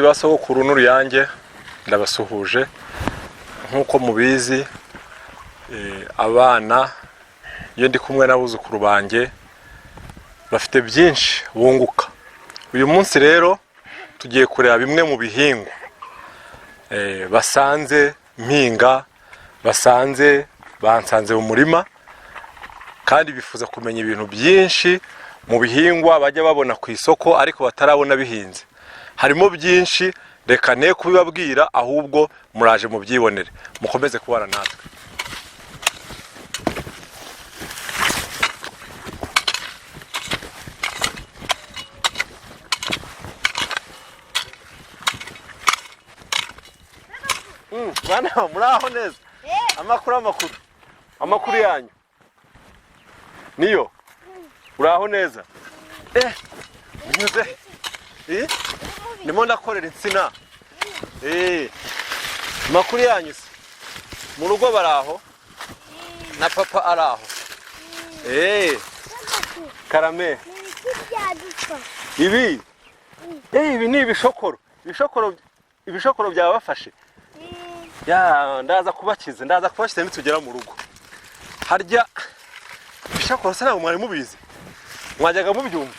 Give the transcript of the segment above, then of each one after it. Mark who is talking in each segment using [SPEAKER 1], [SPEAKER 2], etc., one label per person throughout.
[SPEAKER 1] Bakunzi ba Sogokuru n'Uruyange, ndabasuhuje. Nk'uko mubizi, abana iyo ndi kumwe n'abuzukuru banjye bafite byinshi bunguka. Uyu munsi rero tugiye kureba bimwe mu bihingwa basanze mpinga, basanze bansanze mu murima, kandi bifuza kumenya ibintu byinshi mu bihingwa bajya babona ku isoko ariko batarabona bihinze. Harimo byinshi, reka ne kubibabwira, ahubwo muraje mubyibonere. Mukomeze kubana natwe. Bana, muraho neza? Amakuru, amakuru, amakuru yanyu? Niyo, uraho neza? Binyuze, ndimo ndakorera insina. Amakuru yanyu se? Mu rugo baraho? Na papa araho? Karame. Ibi, ibi ni ibishokoro. Ibishokoro, ibishokoro byabafashe. Ya, ndaza kubakiza, ndaza kubakiza nitugera mu rugo. Harya ibishokoro se ntabwo mwari mubizi? Mwajyaga mubyumva?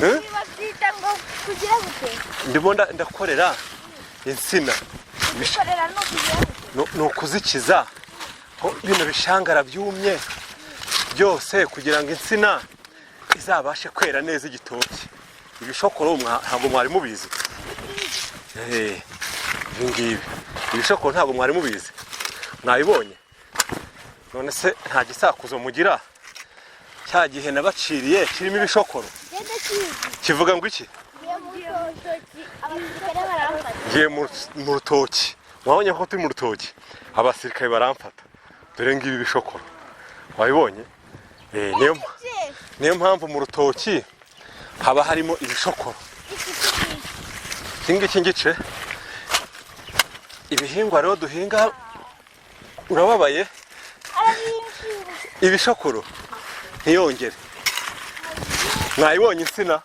[SPEAKER 1] Eh?
[SPEAKER 2] Babyita ngo kugira gute?
[SPEAKER 1] Ndimo ndakorera insina.
[SPEAKER 2] Gukorera no kugira gute?
[SPEAKER 1] Ni ukuzikiza ko bino bishangara byumye byose kugira ngo insina izabashe kwera neza igitoki. Ibishokoro ntabwo mwari mubizi? Ibi ngibi ibishokoro ntabwo mwari mubizi? Mwabibonye? None se nta gisakuzo mugira? Cya gihe nabaciriye kirimo ibishokoro.
[SPEAKER 2] Genda kizi.
[SPEAKER 1] Kivuga ngo iki?
[SPEAKER 2] Ngiye mu rutoki, abasirikare baramfata.
[SPEAKER 1] Ngiye mu rutoki, mwabonye ko turi mu rutoki, abasirikare baramfata. Dore ngibi ibishokoro, wabibonye? Niyo mpamvu mu rutoki haba harimo ibishokoro. Iki ngiki ngice. Ibihingwa rero duhinga, urababaye? Ibishokoro ntiyongere. Mwayibonye insina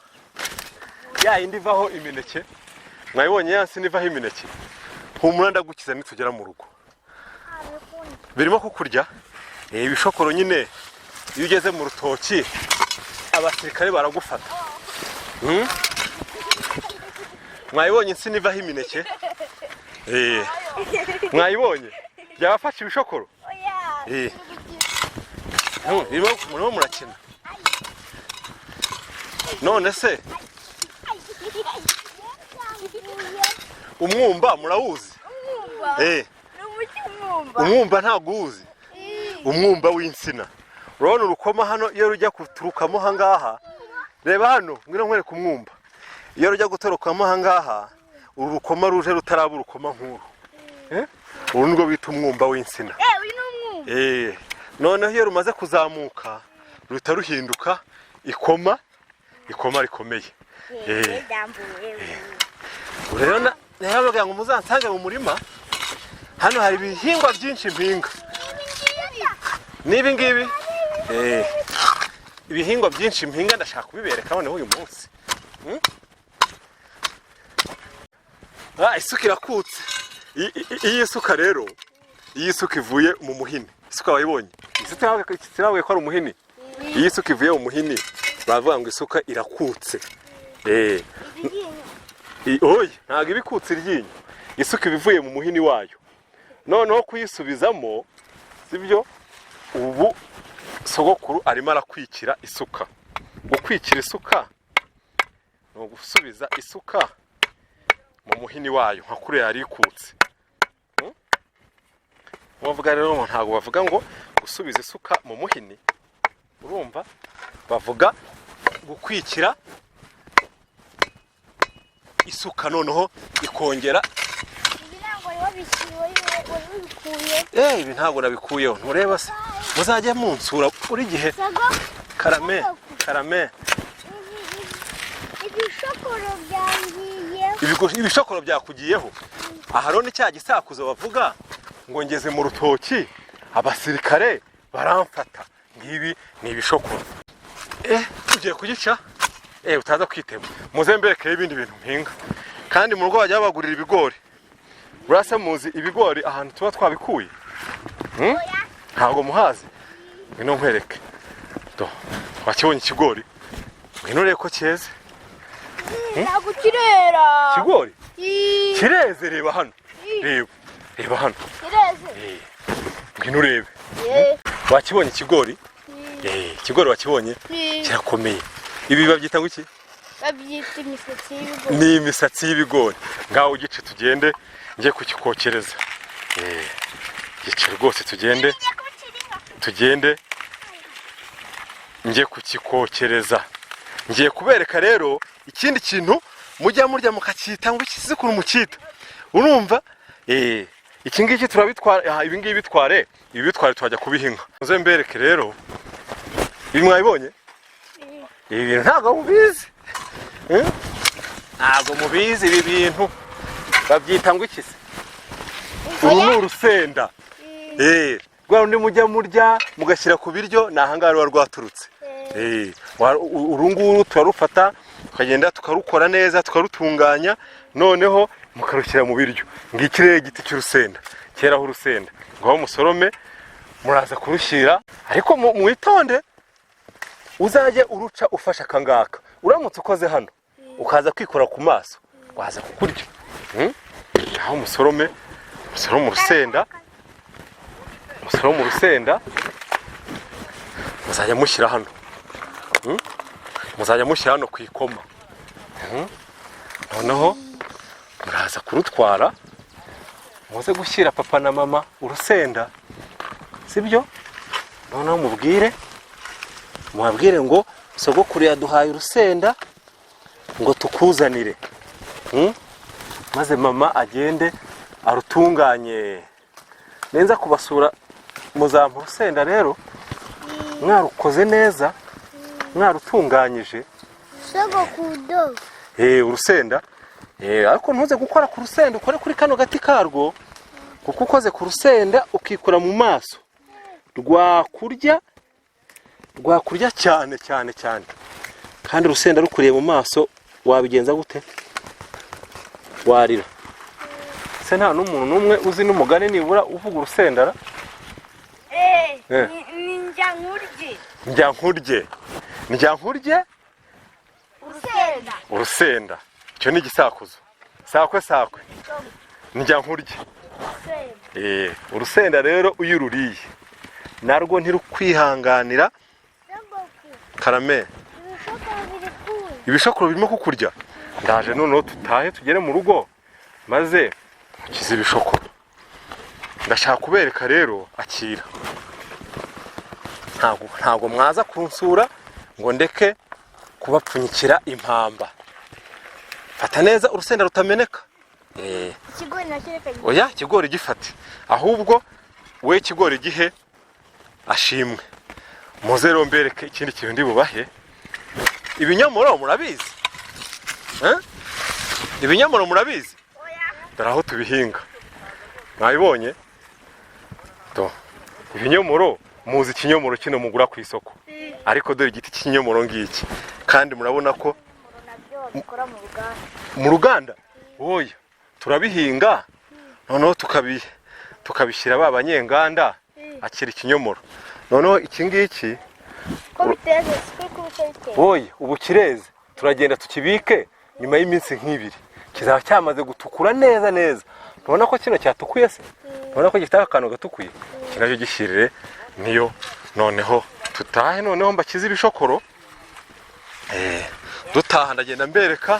[SPEAKER 1] ya yindi ivaho imineke? Mwayibonye ya nsina ivaho imineke? Humura, ndagukiza nitugera mu rugo. Birimo kukurya? Ibishokoro nyine, iyo ugeze mu rutoki abasirikare baragufata. Mwayibonye insina ivaho imineke? Mwayibonye? Byabafasha ibishokoro? Murimo murakina. None se umwumba murawuzi? Umwumba ntabwo uwuzi? Umwumba w'insina, urabona urukoma hano iyo rujya guturukamo ahangaha? Reba hano, ngwino nkwereke umwumba. Iyo rujya gutorokamo ahangaha, uru rukoma ruje rutaraba urukoma nk'uru. Uru nirwo bita umwumba w'insina.
[SPEAKER 2] Uyu ni umwumba.
[SPEAKER 1] Noneho iyo rumaze kuzamuka ruhita ruhinduka ikoma, ikoma rikomeye. Ubu rero narababwira ngo muzansange mu murima. Hano hari ibihingwa byinshi mpinga n'ibi ngibi. Ibihingwa byinshi mpinga ndashaka kubibereka noneho uyu munsi. Ah, isuka irakutse. Iyi isuka rero, iyi isuka ivuye mu muhini, isuka wayibonye? Isuka sinabwiye ko ari umuhini? Iyi isuka ivuye mu muhini baravuga ngo isuka irakutse. Oya, ntabwo iba ikutse iryinyo. Isuka iba ivuye mu muhini wayo, noneho kuyisubizamo sibyo. Ubu sogokuru arimo arakwikira isuka. Gukwikira isuka ni ugusubiza isuka mu muhini wayo nka kuriya yari ikutse. Bavuga rero ngo ntabwo bavuga ngo gusubiza isuka mu muhini, urumva bavuga gukwikira isuka, noneho ikongera.
[SPEAKER 2] Ibi ntabwo wari wabishyuye, wari wabikuye.
[SPEAKER 1] Ibi ntabwo nabikuyeho, ntureba se? Muzajye munsura buri gihe.
[SPEAKER 2] Sago.
[SPEAKER 1] Karame, karame.
[SPEAKER 2] Ibishokoro byangiye.
[SPEAKER 1] Ibishokoro byakugiyeho. Aha rero ni cya gisakuzo bavuga ngo ngeze mu rutoki abasirikare baramfata. Ngibi ni ibishokoro. Ugiye kugica, utaza kwitema. Muze mberekeho ibindi bintu mpinga. Kandi mu rugo bajya babagurira ibigori. Burasa muzi ibigori ahantu tuba twabikuye? Hmm? Ntabwo muhazi? Ngwino nkwereke. Do, wakibonye ikigori? Ngwino urebe ko cyeze.
[SPEAKER 2] Ntabwo kirera.
[SPEAKER 1] Ikigori
[SPEAKER 2] Ii,
[SPEAKER 1] kireze, reba hano.
[SPEAKER 2] Ii.
[SPEAKER 1] Reba, reba hano.
[SPEAKER 2] Kireze.
[SPEAKER 1] Eh, ngwino urebe.
[SPEAKER 2] Eh,
[SPEAKER 1] Wakibonye ikigori? Eh, ikigori wakibonye?
[SPEAKER 2] Ii.
[SPEAKER 1] Kirakomeye. Ibi babyita ngo iki?
[SPEAKER 2] Babyita imisatsi y'ibigori.
[SPEAKER 1] Ni imisatsi y'ibigori. Ngaho ugice tugende, njye kukikokereza. Eh, gice rwose tugende, tugende njye kukikokereza. Ngiye kubereka rero ikindi kintu mujya murya mukacyita ngo iki, ukuntu mucyita, urumva? Eh, iki ngiki turabitwara, aha, ibi ngibi bitware, ibi bitware, twajya kubiha inka. Muze mbereke rero. Ibi mwabibonye? Ibi bintu ntabwo mubizi. Eh? Ntabwo mubizi. Ibi bintu babyita ngo iki se? Uru ni urusenda. Eh, rwa rundi mujya murya mugashyira ku biryo, ni ahangaha ruba rwaturutse. Eh, uru nguru turarufata, tukagenda tukarukora neza, tukarutunganya, noneho mukarushyira mu biryo. Ngiki rero igiti cy'urusenda, cyeraho urusenda. Ngaho musorome, muraza kurushyira, ariko mwitonde, uzajye uruca ufashe akangaka. Uramutse ukoze hano ukaza kwikora ku maso, waza kukurya. Hmm? Ngaho musorome, musorome urusenda, musorome urusenda, muzajya mushyira hano. Muzajya mushyira hano ku ikoma. Noneho muraza kurutwara, muze gushyira papa na mama urusenda, sibyo? Noneho mubwire, mubabwire ngo sogokuru yaduhaye urusenda ngo tukuzanire. Maze mama agende arutunganye neza. Kubasura muzampa urusenda rero mwarukoze neza, mwarutunganyije.
[SPEAKER 2] Sogokudo.
[SPEAKER 1] Eh, urusenda. Eh, ariko ntuze gukora ku rusenda, ukore kuri kano gati karwo, kuko ukoze ku rusenda ukikora mu maso rwakurya, rwakurya cyane cyane cyane. Kandi urusenda rukuriye mu maso wabigenza gute? Warira se? Nta n'umuntu n'umwe uzi n'umugani nibura uvuga urusenda ra?
[SPEAKER 2] Eh,
[SPEAKER 1] Eh.
[SPEAKER 2] ni njya nkurye.
[SPEAKER 1] Njya nkurye, njya nkurye.
[SPEAKER 2] Urusenda.
[SPEAKER 1] Urusenda, icyo ni igisakuzo. Sakwe sakwe, njya nkurye.
[SPEAKER 2] Urusenda.
[SPEAKER 1] Eh, urusenda rero iyo ururiye narwo ntirukwihanganira.
[SPEAKER 2] Sogoku.
[SPEAKER 1] Karame.
[SPEAKER 2] Ibishokoro biri kuza.
[SPEAKER 1] Ibishokoro birimo kukurya? Ndaje, noneho tutahe, tugere mu rugo, maze ukize ibishokoro. Ndashaka kubereka rero, akira. Ntabwo mwaza kunsura ngo ndeke kubapfunyikira impamba. Fata neza urusenda rutameneka. Eh,
[SPEAKER 2] Ikigori nacyo reka.
[SPEAKER 1] Oya, ikigori gifate, ahubwo we ikigori gihe ashimwe. Muze rero mbereke ikindi kintu ndi bubahe. Ibinyomoro murabizi? Eh? Ibinyomoro murabizi?
[SPEAKER 2] Oya.
[SPEAKER 1] Dore aho tubihinga, mwabibonye? Do, ibinyomoro. Muzi ikinyomoro kino mugura ku isoko, ariko dore igiti cy'ikinyomoro ngiki, kandi murabona ko
[SPEAKER 2] Nabyo babikora mu ruganda.
[SPEAKER 1] Mu ruganda? Oya, turabihinga, noneho tukabishyira ba banyenganda. Akira ikinyomoro. Noneho iki ngiki
[SPEAKER 2] Ko biteze, siko kuba biteze.
[SPEAKER 1] Oya, ubu kireze, turagenda tukibike, nyuma y'iminsi nk'ibiri kizaba cyamaze gutukura neza neza. Ntubona ko kino cyatukuye se? Ntubona ko gifite akantu gatukuye? Iki nacyo gishyirire niyo. Noneho tutahe, noneho mbakize ibishokoro. Eh, dutaha ndagenda mbereka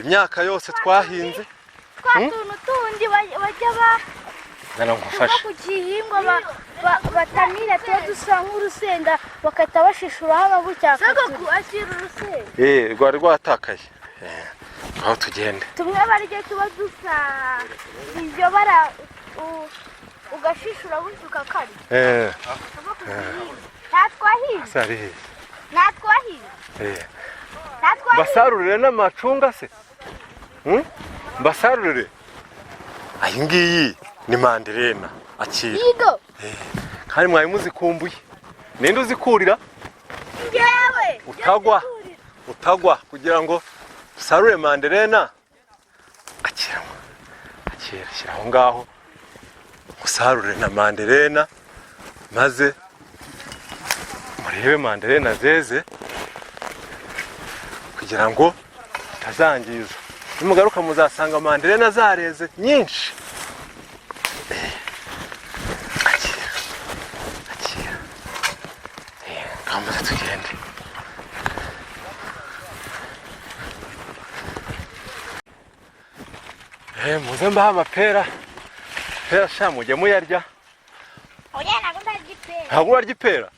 [SPEAKER 1] imyaka yose twahinze.
[SPEAKER 2] Twa tuntu tundi bajya ba
[SPEAKER 1] Nana
[SPEAKER 2] tuva
[SPEAKER 1] ngufashe.
[SPEAKER 2] ku gihingwa batamira, tuba dusa nk'urusenda, bagahita bashishuraho amabucya. Sogoku, akira urusenda.
[SPEAKER 1] Eh, rwari rwatakaye. Eh, aho tugende.
[SPEAKER 2] Tumwe barya tuba dusa iryo bara, ugashishura gutya ukakarya.
[SPEAKER 1] Eh,
[SPEAKER 2] Tuva ku gihingwa ntatwahinze.
[SPEAKER 1] Se ari hehe?
[SPEAKER 2] Ntatwahinze.
[SPEAKER 1] Eh,
[SPEAKER 2] Ntatwahinze.
[SPEAKER 1] Mbasarurire n'amacunga se? Hmm? Mbasarurire. Iyi ngiyi ni manderena, akira.
[SPEAKER 2] Yigo.
[SPEAKER 1] Kandi mwari muzikumbuye. Ninde uzikurira?
[SPEAKER 2] Ngewe.
[SPEAKER 1] Utagwa, utagwa, kugira ngo usarure manderena. Akira, shyira aho ngaho, usarure na manderena, maze murebe manderena zeze kugira ngo mutazangiza. Nimugaruka muzasanga manderena zareze nyinshi. Akira, akira. Ngaho muze tugende. Muze mbahe amapera. Pera sha, mujye muyarya.
[SPEAKER 2] Oya, ntabwo ndarya ipera.
[SPEAKER 1] Ntabwo urarya ipera?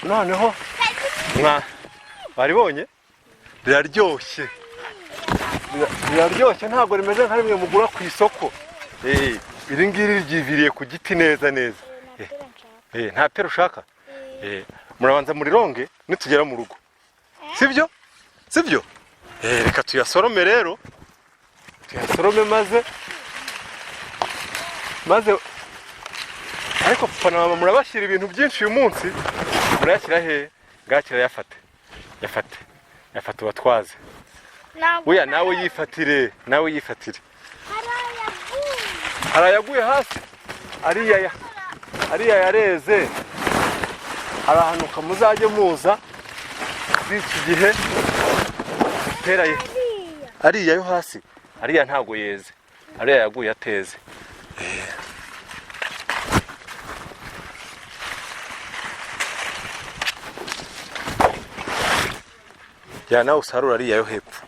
[SPEAKER 1] Noneho mwa baribonye, riraryoshye. Riraryoshye, ntabwo rimeze nka rimwe mugura ku isoko. Iri ngiri ryiviriye ku giti neza neza. Nta pera ushaka? Murabanza murironge nitugera mu rugo, sibyo? Sibyo? Reka tuyasorome rero, tuyasorome maze. Ariko papa na mama murabashyira ibintu byinshi uyu munsi. Murayashyira he? Ngakira, yafate, yafate, yafate, ubatwaze.
[SPEAKER 2] Ntabwo.
[SPEAKER 1] Oya, nawe yifatire, nawe yifatire.
[SPEAKER 2] Hari ayaguye.
[SPEAKER 1] Hari ayaguye hasi. Ariya yareze. Arahanuka. Muzajye muza muri iki gihe pera ye.
[SPEAKER 2] Ariya.
[SPEAKER 1] Ariya yo hasi, ariya ntabwo yeze, ariya yaguye ateze. Jyana nawe usarura ariya yo hepfo,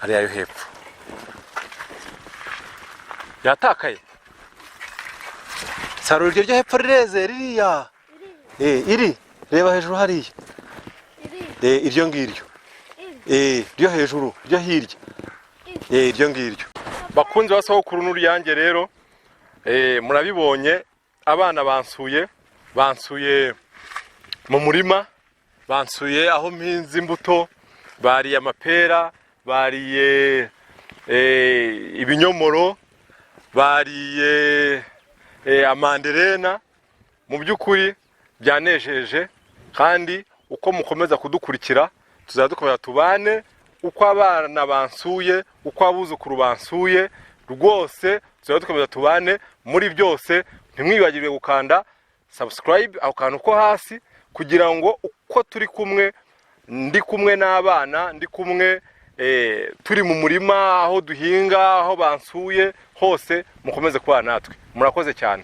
[SPEAKER 1] ariya yo hepfo yatakaye. Sarura iryo ryo hepfo, rireze ririya. Iri reba hejuru hariya.
[SPEAKER 2] Iri.
[SPEAKER 1] Iryo ngiryo.
[SPEAKER 2] Iri.
[SPEAKER 1] Ryo hejuru, ryo hirya. Iryo ngiryo. Bakunzi ba Sogokuru n'Uruyange rero, murabibonye, abana bansuye mu murima, bansuye aho mpinze imbuto, bariye amapera, bariye ibinyomoro, bariye amanderena. Mu by'ukuri byanejeje, kandi uko mukomeza kudukurikira tuzajya dukomeza tubane. Uko abana bansuye, uko abuzukuru bansuye, rwose tuzajya dukomeza tubane muri byose. Ntimwibagirwe gukanda subscribe, ako kantu ko hasi, kugira ngo uko turi kumwe, ndi kumwe n'abana, ndi kumwe turi mu murima aho duhinga, aho bansuye hose, mukomeze kubana natwe. Murakoze cyane.